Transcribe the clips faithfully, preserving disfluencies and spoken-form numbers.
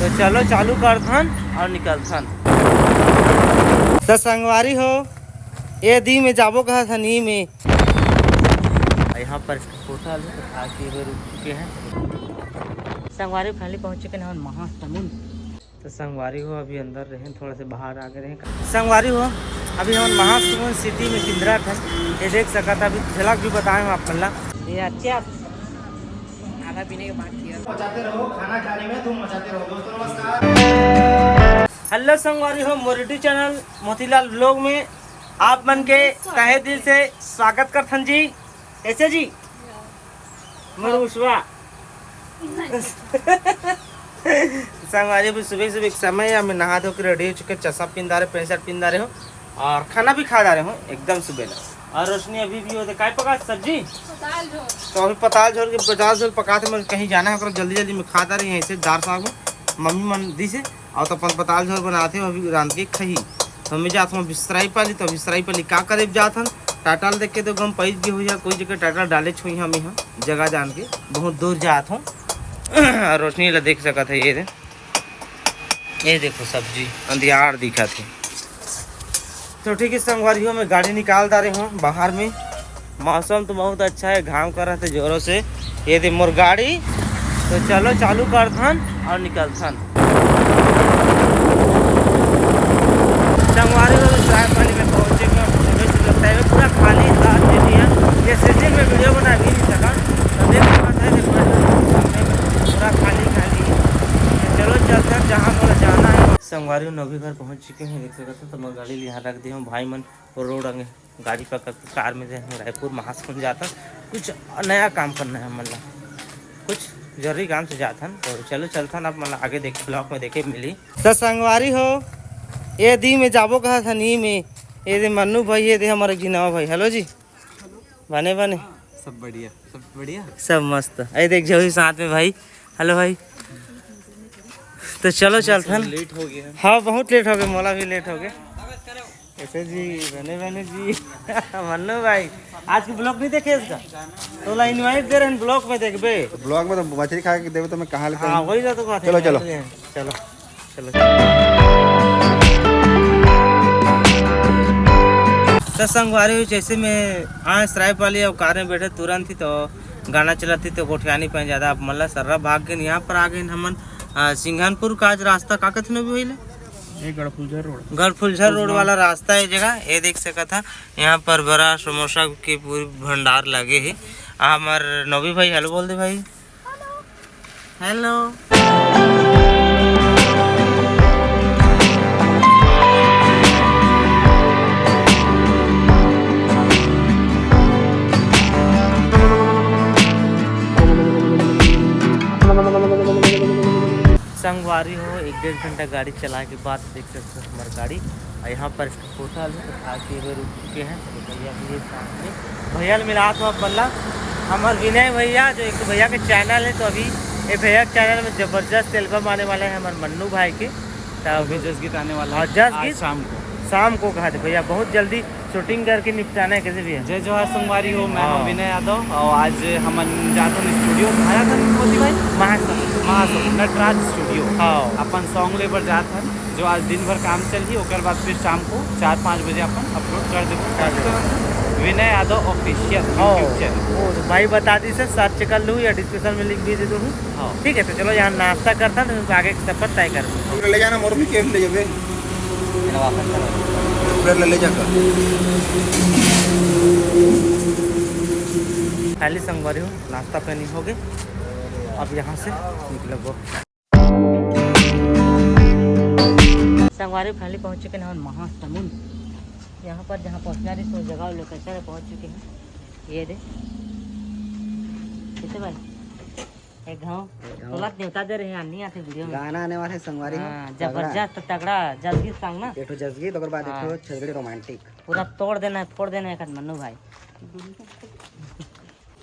तो चलो चालू करथन और निकलथन। तो संगवारी हो, ये दी में जाबो कहा था नी में। यहाँ पर होटल है, तो खा के हुए रुक चुके हैं। संगवारी finally पहुँच चुके हैं महासमुंद। तो संगवारी हो, अभी अंदर रहे, थोड़ा से बाहर आ गए रहे। संगवारी हो, अभी हम महासमुंद सिटी में किंदरा था, ये देख सकत हा। अभी झलक भी बताए हम आप मन ला। ये अच्छा आधा पीने के बाद किया। मचाते रहो, खाना खाने में धूम मचाते रहो दोस्तों। नमस्कार। हेलो संगवारी हो, मोर YouTube चैनल मोतीलाल व्लॉग में आप मन के तहे दिल से स्वागत करथन जी। कैसे जी? मोर उछवा। संगवारी, अभी सुबह सुबह के समय है, मैं नहा धो के रेडी हो चुके, चश्मा पिंधा रहे, पैंट शर्ट पिंधा रहे हो और खाना भी खा जा रहे हो एकदम सुबह ना। और रोशनी अभी भी होते काय पका सब्जी? पताल झोल। तो अभी पताल झोल के पताल झोल पकाते, मैं कहीं जाना है, जल्दी जल्दी में खा जा रही है ऐसे दार साग में। मम्मी मन दी से और तो अपन पताल झोल बनाते हो, अभी रांध के खही। तो मैं जात हूँ बिसराई पाली, तो बिसराई पाली का करे जात हन, टाटा ल देख के तो गम पैस गे हो या कोई जगह टाटा डाले छोई हम यहाँ जगह जान के बहुत दूर जात हूँ। और रोशनी ला देख सकत है, ये दे, ये देखो सब्जी अंधियार दिखत है। तो ठीक है संगवारी हो, मैं गाड़ी निकाल दा रहे हूँ बाहर में। मौसम तो बहुत अच्छा है, घाम कर रहा था जोरों से। ये दे मोर गाड़ी, तो चलो चालू करथन और निकलथन। संगवारी हो, तो चाय पानी में पहुंचे के सुबह सुबह लगता है पूरा खाली हाथ दे दिया। ये सीजन में वीडियो बना भी नहीं सका, तो देख सकते हैं कि पूरा सामने में पूरा खाली खाली है। तो चलो चलते हैं जहाँ पर जाना है। संगवारी हो, नौवीं घर पहुँच चुके हैं, देख सकते हैं। तो मैं गाड़ी यहाँ रख दिया हूँ, भाई मन और रोड अंगे गाड़ी पकड़ के कार में दे हम रायपुर महासमुंद जाथन। कुछ नया काम करना है हमन ला, कुछ जरूरी काम से जाथन। तो चलो चलथन, आप मन ला आगे देखे, ब्लॉग में देखे मिली। तो संगवारी हो, ये दी में जाबो कहा था नी में, ये दे मन्नू भाई, ये दे हमारे गिनावा भाई। हेलो जी, बने बने। सब बढ़िया, सब बढ़िया। सब मस्त। अरे देख जाओ साथ में भाई। हेलो भाई। तो चलो चलथन। लेट हो गया। हाँ, बहुत लेट हो गए, मोला भी लेट हो गए। कैसे जी? बने बने जी। मन्नू भाई, आज की ब्लॉग नहीं देखे इसका? तो ला इनवाइट दे रहे हैं, ब्लॉग में देखबे। ब्लॉग में तो मछली खा के देवे तो मैं कहाँ लेता हाँ, हूँ? वही तो बात है। चलो, चलो। चलो, चलो। तो संगवारी हो, जैसे मैं आए सरायपाली और कार में बैठे तुरंत ही तो गाना चलत ही तो गोठियानी पे ज्यादा आप मन ला सर्रा भाग गए। यहाँ पर आ गए हमन, आ, सिंघनपुर का आज रास्ता का कथन भी होइले? ये गढ़फुलझर रोड। गढ़फुलझर रोड वाला रास्ता है जगह, ये देख सकत हा। यहाँ पर बड़ा समोसा के पूरी भंडार लगे है। आ, हमार नौवी भाई, हेलो बोल दे भाई। हेलो। संगवारी हो, एक डेढ़ घंटा गाड़ी चला के बाद देख सकते हो हमारी गाड़ी। और यहाँ पर होटल है, तो खा के हुए रुक चुके हैं। तो भैया भी है साथ में, भैया ने मिला तो अब बल्ला हमारे विनय भैया, जो एक भैया के चैनल है, तो अभी ये भैया के चैनल में जबरदस्त एल्बम आने वाला है हमारे मन्नू भाई के। तो अभी जस गीत आने वाला और है जस आज गीत शाम को। शाम को कहा थे भैया, बहुत जल्दी शूटिंग करके निपटाना है कैसे भी है। जय जोहार संगवारी हो, मैं हाँ। हूँ विनय यादव और आज हमन जात हन स्टूडियो। कहाँ जात हन मोती भाई? महासमुंद। महासमुंद, नटराज स्टूडियो। हाँ। अपन सॉन्ग लेबर जात हन, जो आज दिन भर काम चलही, ओकर बाद फिर शाम को चार पाँच बजे अपन अपलोड कर देबो। कर देबो। विनय यादव ऑफिशियल हाँ। YouTube channel. वो तो भाई बता दी से, सर्च कर लूँ या डिस्क्रिप्शन में लिख भी दे दूँ। हाँ। ठीक है, तो चलो यहाँ नाश्ता करता हूँ, तो आगे का सफर तय कर। ले जाना मोर भी केम ले जाबे। मेरा वापस करो। पूरा ले, ले जाकर। खाली संगवारी हो, नाश्ता पानी हो गए, अब यहाँ से निकलबो। संगवारी finally पहुँच चुके हैं हम महासमुंद। यहाँ पर जहाँ पहुँचना रही, उस जगह लोकेशन पे पहुँच चुके हैं। ये दे, कैसे भाई? एक घाव एक घाव। तोला नेवता दे रहे हैं, नहीं आते वीडियो में। गाना आने वाला है संगवारी हो, हाँ, तगड़ा। जबरदस्त, तगड़ा, जल्दी सांग ना। एक ठो जसगीत, ओकर बाद एक हाँ। ठो छत्तीसगढ़ी रोमांटिक। पूरा तोड़ देना है, फोड़ देना है एक आध मन्नू भाई।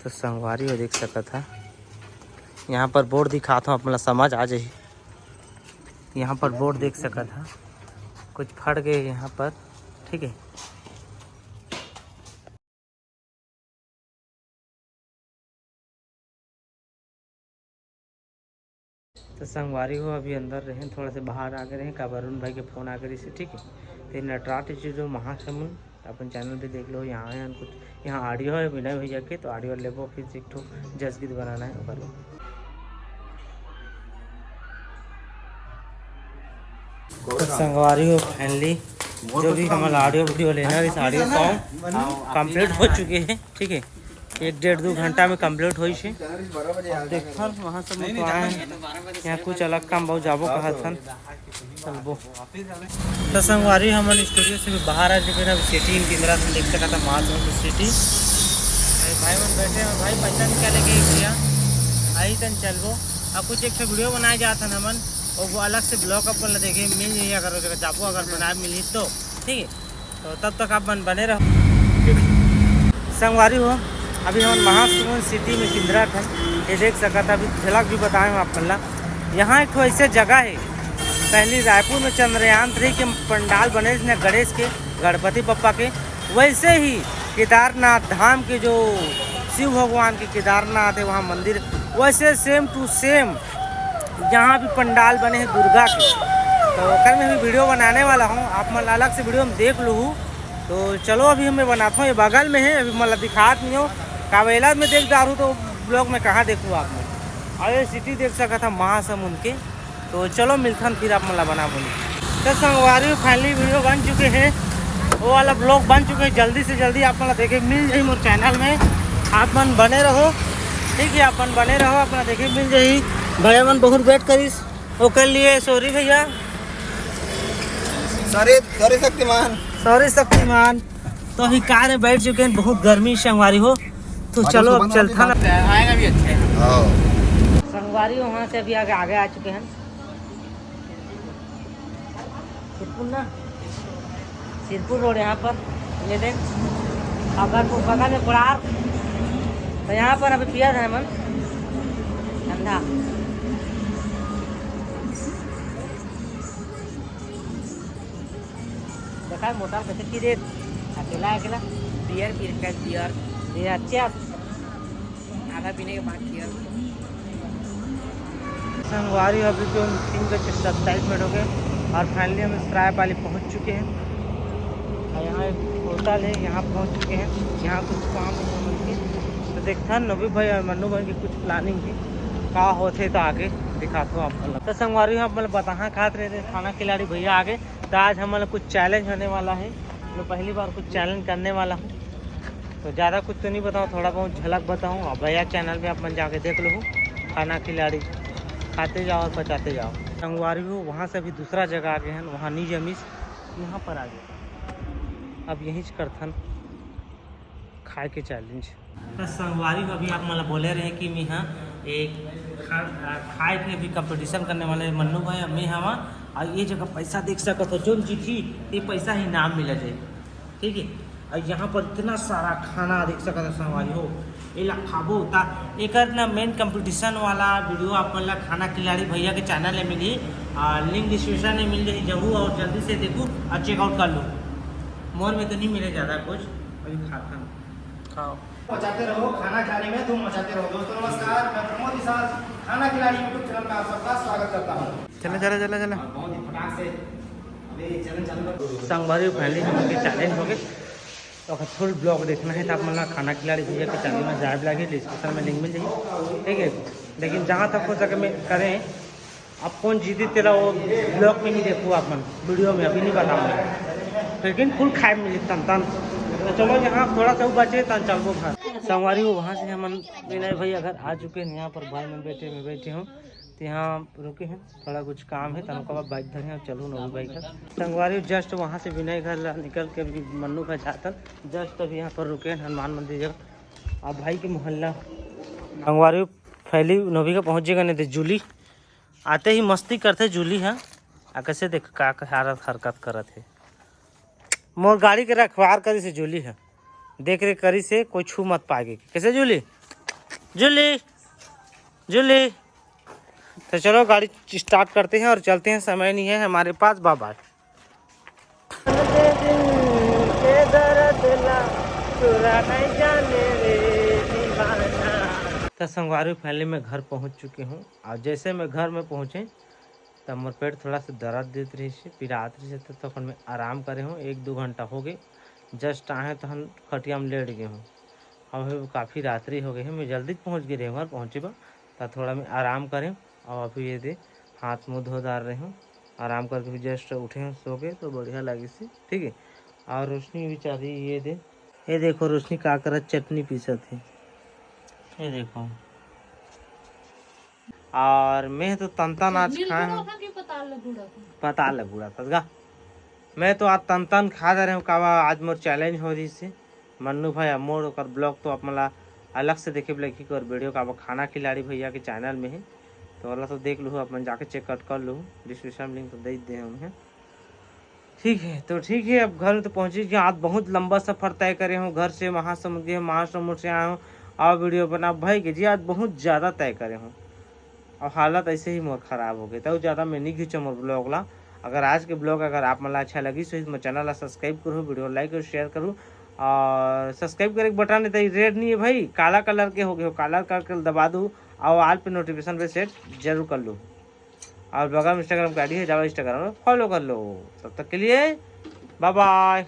तो संगवारी हो देख सकत हा, यहाँ पर बोर्ड दिखात हूँ, आप मन ला समझ आ जाही। यहाँ पर बोर्ड देख सकत हा, कुछ फट गए यहाँ पर, ठीक है। तो संगवारी हो, अभी अंदर रहेन, थोड़ा से बाहर आगे रहेन, काबर अरुण भाई के फोन आगे रहिस हे, ठीक है। तो नटराज स्टूडियो महासमुंद, अपन चैनल पे देख लो, यहाँ है कुछ, यहाँ ऑडियो है विनय भैया के, तो ऑडियो लेबो, फिर एक ठो जस गीत बनाना है, ओकर बर। तो संगवारी हो, फाइनली जो भी हमन ऑडियो वीडियो लेना रहिस, ऑडियो सॉन्ग कंप्लीट हो चुके हैं, ठीक है। एक डेढ़ दो घंटा में कंप्लीट होइस हे। अब देखथन वहाँ से मैं तो आए हन, यहाँ कुछ अलग काम बहुत जाबो कहत हन, चलबो। तो संगवारी, हमन स्टूडियो से भी बाहर आ चुके हैं। अब सिटी किंदरा से देख सकत हन, महासमुंद सिटी। भाई, भाई मन बैठे हैं, भाई पैसा निकाले के भैया, आई तन चलबो। अब कुछ एक ठो वीडियो बनाए जात हन हमन, वो अलग से ब्लॉग अपन ला देखे मिल जाही, अगर जाबो, अगर बनाए मिलही तो, ठीक है। तो तब तक आप मन बने रहो। संगवारी हो, अभी हमन महासमुंद सिटी में किंदरा हन। ये देख सकत हव, अभी झलक भी बताए हम आप मन ला। यहाँ एक ठो ऐसे जगह है, पहली रायपुर में चंद्रयान थ्री के पंडाल बने न गणेश के, गणपति बप्पा के, वैसे ही केदारनाथ धाम के जो शिव भगवान के केदारनाथ है वहाँ मंदिर, वैसे सेम टू सेम यहाँ भी पंडाल बने हैं दुर्गा के। तो ओकर में भी वीडियो बनाने वाला हूँ, आप मन अलग से वीडियो में देख लूहू। तो चलो, अभी हमें बनाता हूँ, ये बगल में है, अभी मतलब दिखात नहीं हो, कावेला में देख डारू तो ब्लॉग में कहाँ देखूँ आप लोग। और ये सिटी देख सकत हव महासमुंद के। तो चलो मिलथन फिर आप मन ला बना बोली। तो संगवारी, फाइनली वीडियो बन चुके हैं, वो वाला ब्लॉग बन चुके हैं, जल्दी से जल्दी आप मन ला देखे मिल जाही मोर चैनल में, आप मन बने रहो, ठीक है, आप मन बने रहो, आप मन ला देखे मिल जाही। भैया मन बहुत वेट करिस, ओकर लिए सॉरी भैया। Sorry, sorry Shaktimaan. Sorry Shaktimaan. तो अभी कार में बैठ चुके हैं, बहुत गर्मी संगवारी हो, तो चलो अब चलथन। आएगा भी अच्छे। हाँ। संगवारी वहाँ से अभी आगे, आगे आ चुके हैं। सिरपुर ना, सिरपुर रोड यहाँ पर, ये देख, अगर वो बगल में कुड़ार, तो यहाँ पर अभी पिया था मन ठंडा। देखा है मोटा कैसे की रेट, अकेला अकेला बियर पी रखा है, बियर। ये अच्छे आप आधा पीने के बाद किया। संगवारी, अभी तो तीन बज के सत्ताईस मिनट हो गए और फाइनली हम सरायपाली पहुंच चुके हैं। और यहाँ एक होटल है, यहाँ पहुंच चुके हैं। यहाँ कुछ काम है हम लोग के, तो देखथन नवी भाई और मन्नू भाई की कुछ प्लानिंग है, का होथे तो आगे दिखाथो आप मन ला। तो संगवारी, हम मतलब बताहा खात रहे थे खाना खिलाड़ी भैया आगे, तो आज हमन ला कुछ चैलेंज होने वाला है। मैं पहली बार कुछ चैलेंज करने वाला हूँ, तो ज़्यादा कुछ तो नहीं बताऊँ, थोड़ा बहुत झलक बताऊँ। और भैया चैनल पे आप मन जाके देख लो, खाना खिलाड़ी, खाते जाओ और पचाते जाओ। संगवारी हो, वहाँ से अभी दूसरा जगह आ गए हैं, वहाँ नहीं जमीस, यहाँ पर आ गए। अब यहीं से करथन खाए के चैलेंज। तो संगवारी हो, अभी आप मन ला बोले रहे कि मैं हाँ एक खा-, आ, खाए के भी कंपटीशन करने वाले मन्नू भाई, मैं हवा। और ये जगह पैसा देख सकत हो, जोन जीती ये पैसा ही इनाम मिला जाए, ठीक है। और यहाँ पर इतना सारा खाना देख सकत हो संगवारी हो, ये ला खाबो ता एकर ना मेन कंपटीशन वाला वीडियो आप मन ला खाना खिलाड़ी भैया के चैनल में मिली, आ, लिंक डिस्क्रिप्शन में मिल जाही, जाहू और जल्दी से देखू और चेकआउट कर लो। मोर में तो नहीं मिले ज़्यादा कुछ, अभी खाथन। खाओ। मचाते रहो, खाना खिलाड़ी में धूम मचाते रहो। दोस्तों नमस्कार, मैं प्रमोद विशाल, खाना खिलाड़ी YouTube चैनल में आप सबका स्वागत करता हूँ। चलो, चलो, चलो, चलो। और बहुत ही फटाक से अभी चैलेंज चालू कर। संगवारी, फाइनली हम लोग के चैलेंज हो गए। तो अगर फुल ब्लॉग देखना है तो आप मन ला खाना खिलाड़ी भैया के चैनल में जाए लागे, डिस्क्रिप्शन में लिंक मिल जाएगी, ठीक है। लेकिन जहाँ तक हो सके मैं करें, अब कौन जीती तेरा वो ब्लॉग में ही देखो आप मन, वीडियो में अभी नहीं बताऊंगा, लेकिन फुल खाए मिली तन तन। तो चलो, यहाँ थोड़ा सा बचे तन चलबो घर। संगवारी हो, वहाँ से हमन विनय भाई अगर आ चुके हैं यहाँ पर, भाई मैं बैठे, मैं बैठे हूँ, तो यहाँ रुके हैं, थोड़ा कुछ काम है, तनको बाद बाइक धरे हैं, चलू नवी बाइक है। संगवारी हो, जस्ट वहाँ से विनय घर ला निकल के अभी मन्नू का जातन, जस्ट अभी यहाँ पर रुके हैं हनुमान मंदिर जगह, अब भाई के मोहल्ला। संगवारी हो, फैली नवी का पहुँच जाएगा, नहीं तो जूली आते ही मस्ती करथे जूली ह। आ कैसे देख का, का हालत हरकत करत हे। मोर गाड़ी के रखवार करिस हे जूली ह, देख रेख करिस हे, कोई छू मत पाएगे। कैसे जूली? Julie, Julie. तो चलो गाड़ी स्टार्ट करते हैं और चलते हैं, समय नहीं है हमारे पास। बाय बाय। तो संगवारी, फाइनली मैं घर पहुंच चुके हूं। और जैसे मैं घर में पहुंचे, तब मोर पेट थोड़ा सा दर्द देत रहिस हे, पिरात रहिस हे, तो तखन मैं आराम करे हूं। एक दो घंटा हो गए, जस्ट आए तहन खटिया में लेट गए हूं। अब अभी काफ़ी रात्रि हो गए हे, मैं जल्दी पहुंच गए रहे हूं घर पहुंचे बर, तो थोड़ा मैं आराम करे हूं। और अभी ये दे, हाथ मुंह धो डार रहे हूं, आराम करके भी जस्ट उठे हूं सो के, तो बढ़िया लगिस हे, ठीक है। और रोशनी बेचारी, ये दे, ये देखो रोशनी का करत, चटनी पीसत हे, ये देखो। और मैं तो तनतन आज चटनी खाए ल हूँ। गुड़ाथन कि पताल ल गुड़ाथन? पताल ल गुड़ाथस गा। मैं तो आज तनतन खा दे रहे हूँ कावा, आज मोर चैलेंज हो रही से। मन्नू भाई अमोड़ ओकर ब्लॉग तो आप मन ला अलग से देखे बर लगही, और वीडियो कावा खाना खिलाड़ी भैया के चैनल में है, तो ओला तो देख लूँ, आप मन जाके चेकआउट कर लूँ, डिस्क्रिप्शन में लिंक तो दे ही दे हूँ मैं। ठीक है, तो ठीक है, अब घर तो पहुँची गया। आज बहुत लंबा सफ़र तय करे हूँ, घर से महासमुंद गए, महासमुंद से आए हूँ, और वीडियो बना भाई के जी, आज बहुत ज़्यादा तय करे हूँ। और हालत ऐसे ही मोर खराब हो गए, तो ज़्यादा मैं नहीं खींचा मोर ब्लॉग ला। अगर आज के ब्लॉग अगर आप मन ला अच्छा लगी, तो मोर चैनल ला सब्सक्राइब करो, वीडियो लाइक और शेयर करो। और सब्सक्राइब करे के बटन है तो रेड नहीं है भाई, काला कलर के हो गए हो, काला करके दबा दो, और ऑल पे नोटिफिकेशन पे सेट जरूर कर लो। और बगल में इंस्टाग्राम का आईडी है, जाओ इंस्टाग्राम में फॉलो कर लो। तब तक के लिए बाय बाय।